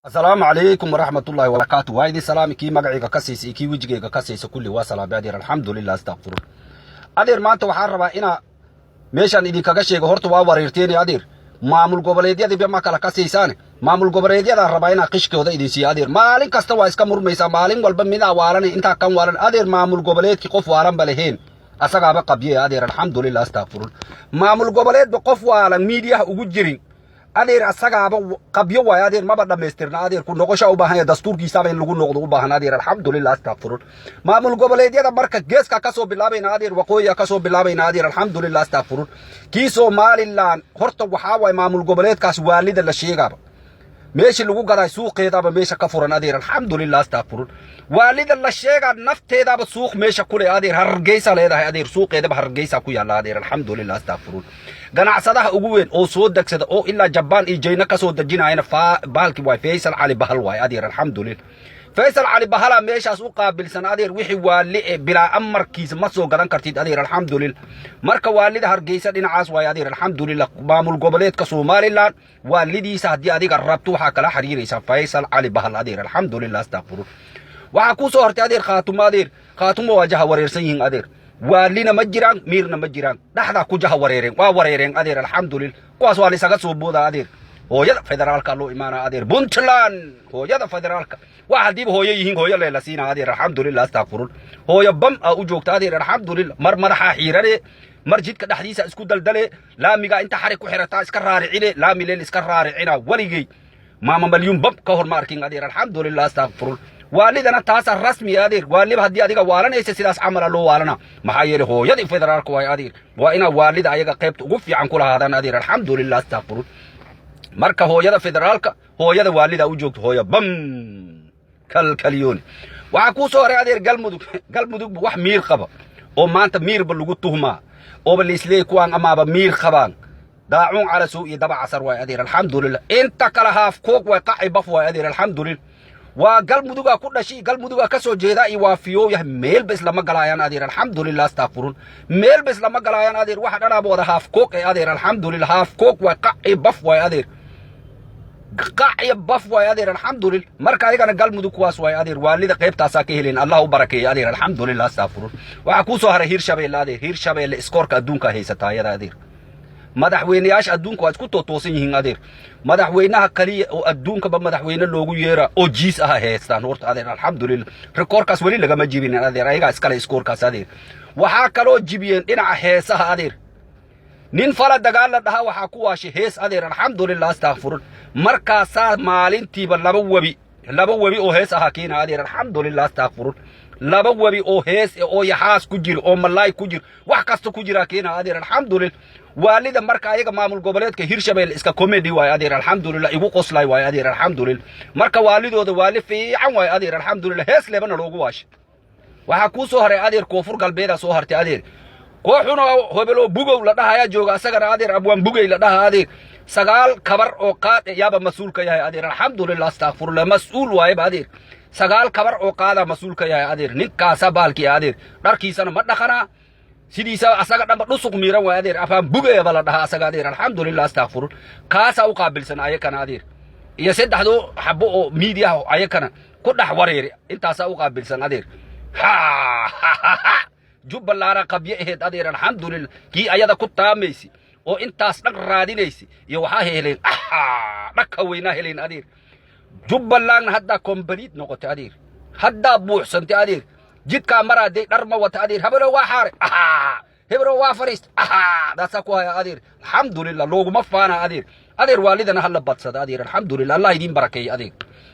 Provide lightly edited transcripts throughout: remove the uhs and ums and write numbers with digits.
Asalaamu calaykum waraxmatullaahi wabarakaatu. Waa idin salaami, kii magacayga ka siisa iyo kii wejigayga ka siisa, kulli waa salaamay, adeer. Alxamdulilah, astaqfirullah. Adeer, maanta waxaan rabaa inaa meeshaan idinkaga sheego. Horta waa wareerteeni, adeer. Maamul goboleedyadiiba ma kala ka siisaane. Maamul goboleedyadaan rabaa inaa qishkooda idin siiyo, adeer. Maalin kasta waa iska murmaysaa, maalin walba midaa waalan, intaa kan waalan. Adeer, maamul goboleedkii qof waalan ba lahayn, asagaaba qabye, adeer. Alxamdulilah, astaqfirullah. Maamul goboleedba qof waalan miidiyaha ugu jirin, adeer, asagaaba qabyo waayo, adeer. Maba dhammaystirna, adeer. Ku noqoshaa u baahan yahay, dastuurkiisaaba in lagu noqdo u baahan, adeer. Alxamdulilah, astaqfirullah. Maamul goboleedyada marka geeska ka soo bilaabayna, adeer, waqooyiga ka soo bilaabayna, adeer. Alxamdulilah, astaqfirullah. Kii Somaliland horta waxaa waaye maamul goboleedkaas waalida la sheegaaba meeshii lagu gaday suuqeedaaba meesha ka furan, adeer. Alxamdulilah, astaqfirullah. Waalida la sheegaa nafteedaaba suuq meesha kule, adeer. Hargeysa leedahay, adeer. Suuqeedaba Hargeysa ku yaalla, adeer. Alxamdulilah, astaqfirullah. Ganacsadaha ugu weyn oo soo degsada oo ilaa Jabaan iyo Jayna ka soo dejinayana bahalki waay, Faysal Cali Bahal waay, adeer. Alxamdulilah, Faysal Cali Bahala meeshaas u qaabilsan, adeer. Wixii waali e bilaa amarkiisa ma soo gadan kartid, adeer. Alxamdulilah. Marka waalida Hargeysa dhinacaas waay, adeer. Alxamdulilah. Maamul goboleedka Somaliland waalidiisa haddii adiga rabto, waxaa kala xiriiraysaa Faysal Cali Bahal, adeer. Alxamdulilah, astaqfirullah. Waxaa kuu soo hortay, adeer, Khaatumo. Adeer, Khaatumo waa jaha wareersan yihiin, adeer. Waalina ma jiraan, miirna ma jiraan, dhexdaa ku jaha wareereen, waa wareereen, adeer. Alxamdulilah, kuwaas waa laisaga soo boodaa, adeer. Hooyada federaalka loo imaanaa, adeer. Puntland, hooyada federaalka waa haddiiba hooyo yihiin, hooyo leela siinaa, adeer. Alxamdulilah, astaqfirullah. Hooyo bam aa u joogta, adeer. Alxamdulilah. Mar madaxaa xiirane, mar jidka dhexdiisa isku daldale, laamigaa inta xarig ku xirataa iska raaricine, laami leel iska raaricina. Weligey maama malyuun bam ka hor ma arkin, adeer. Alxamdulilah, astaqfirullah. Waalidana taasaa rasmi, adeer. Waaliba haddii adiga waalanaysa, sidaas camala loo waalana. Maxaa yeelay hooyadii federaalka waay, adeer. Waa inaa waalida ayaga qaybta ugu fiican ku lahaadaan, adeer. Alxamdulilah, astaqfirullah. Marka hooyada federaalka, hooyada waalida u joogto, hooyo bam kalkalyooni. Waxaa kuu soo haray, adeer, Galmudug. Galmudug wax miir qaba oo maanta miirba lagu tuhmaa ooba laisleeyay kuwaan amaaba miir qabaan, daacuun calasow iyo daba casar waay, adeer. Alxamdulilah. Inta kale haaf koog waay, qaci baf waay, adeer. Alxamdulilah. Waa Galmudugaa ku dhashay, Galmudugaa ka soo jeedaa iyo waa fiyooyahay, meelba islama galaayaan, adeer. Alxamdulilah, astaqfirun. Meelba islama galaayaan, adeer. Waxa dhanaaba wada haaf koog ee, adeer. Alxamdulilah, haaf koog waay, qaci baf waay, adeer. Qac iyo baf waay, adeer. Alxamdulilah. Marka ayagana Galmudug kuwaas waay, adeer. Waalida qaybtaasaa ka heleen, Allah u barakeeya, adeer. Alxamdulilah, astaqfirun. Waxaa kuu soo haray Hirshabeelle, adeer. Hirshabeelle iskoorka adduunka haysataa ayada, adeer. Madaxweyneyaasha adduunka waa isku tootoosan yihiin, adeer. Madaxweynaha kaliya oo adduunkaba madaxweyne loogu yeera oo jiis aha heestaan horta, adeer. Alxamdulilah, rikoorkaas weli lagama jibinin, adeer. Ayagaa iskale iskoorkaas, adeer. Waxaa kaloo jibiyeen dhinaca heesaha, adeer. Nin fala dagaal la dhaha waxaa ku waashay hees, adeer. Alxamdulilah, astaqfirun. Markaasaa maalintiiba laba webi oo hees ahaa keena, adeer. Alxamdulilah, astaqfirun. Laba webi oo hees oo yaxaas ku jiro oo malaay ku jiro, wax kasta ku jiraa keena, adeer. Alxamdulilah. Waalida marka ayaga maamul goboleedka Hirshabelle iska comedy waay, adeer. Alxamdulilah, igu qoslay waay, adeer. Alxamdulilah. Marka waalidooda waali fiican waay, adeer. Alxamdulilah, hees lebana loogu waashay. Waxaa kuu soo haray, adeer, Koonfur Galbeedaa soo hartay, adeer. Kooxuna hebeloo Bugow la dhahayaa jooga asagana, adeer. Abwaan Bugey la dhaha, adeer. Sagaal kabar oo qaad yaaba mas-uul ka yahay, adeer. Alxamdulilah, astaqfirullah. Mas-uul waayeba, adeer. Sagaal kabar oo qaadaa mas-uul ka yahay, adeer. Ninkaasa baalkii, adeer. Dharkiisana ma dhaqanaa, sidiisa asaga dhanba dhusuq miiran waay, adeer. Afaan Bugeyaba la dhahaa asaga, adeer. Alxamdulilah, astaqfirul. Kaasaa u qaabilsan ayakana, adeer, iyo saddexdoo xabo oo miidiyaha ayakana ku dhex wareeri, intaasaa u qaabilsan, adeer. Jubbalandna qabyo aheyd, adeer. Alxamdulilah, kii ayada ku taamaysi oo intaas dhan raadinaysi iyo waxaa heleen dhagka weynaa heleen, adeer. Jubbalandna haddaa complete noqotay, adeer. Haddaa buuxsantay, adeer. Jidkaa maraaday dhar ma wata, adeer. Hebelo waa xaare, hebelo waa fariist, daasaa ku haya, adeer. Alxamdulilah, looguma faana, adeer. Adeer, waalidana hala badsada, adeer. Alxamdulilah, Allah idiin barakeeya, adeer.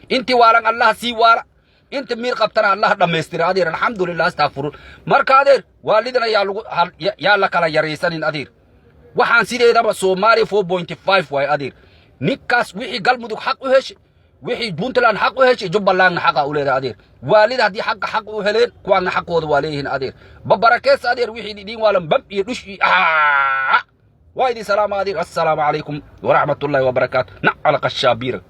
Intii waalan Allah sii waala, inta miir qabtana Allah dhammaystira, adeer. Alxamdulilah, astaqfirun. Marka, adeer, waalidana yaa lagu yaa la kala yaraysanin, adeer. Waxaan sideedaba Soomaaliya 4.5 waay, adeer. Ninkaas wixii Galmudug xaq u heshay, wixii Puntland xaq u heshay, Jubbalandna xaqa u leedahay, adeer. Waalida haddii xaqa xaq u heleen, kuwaanna xaqooda waa leeyihiin, adeer. Babarakees, adeer. Wixii idin waalan bam iyo dhush iyo waa idin salaama, adeer. Assalaamu calaykum waraxmatullaahi wabarakaatu. Nacala qashaabiira.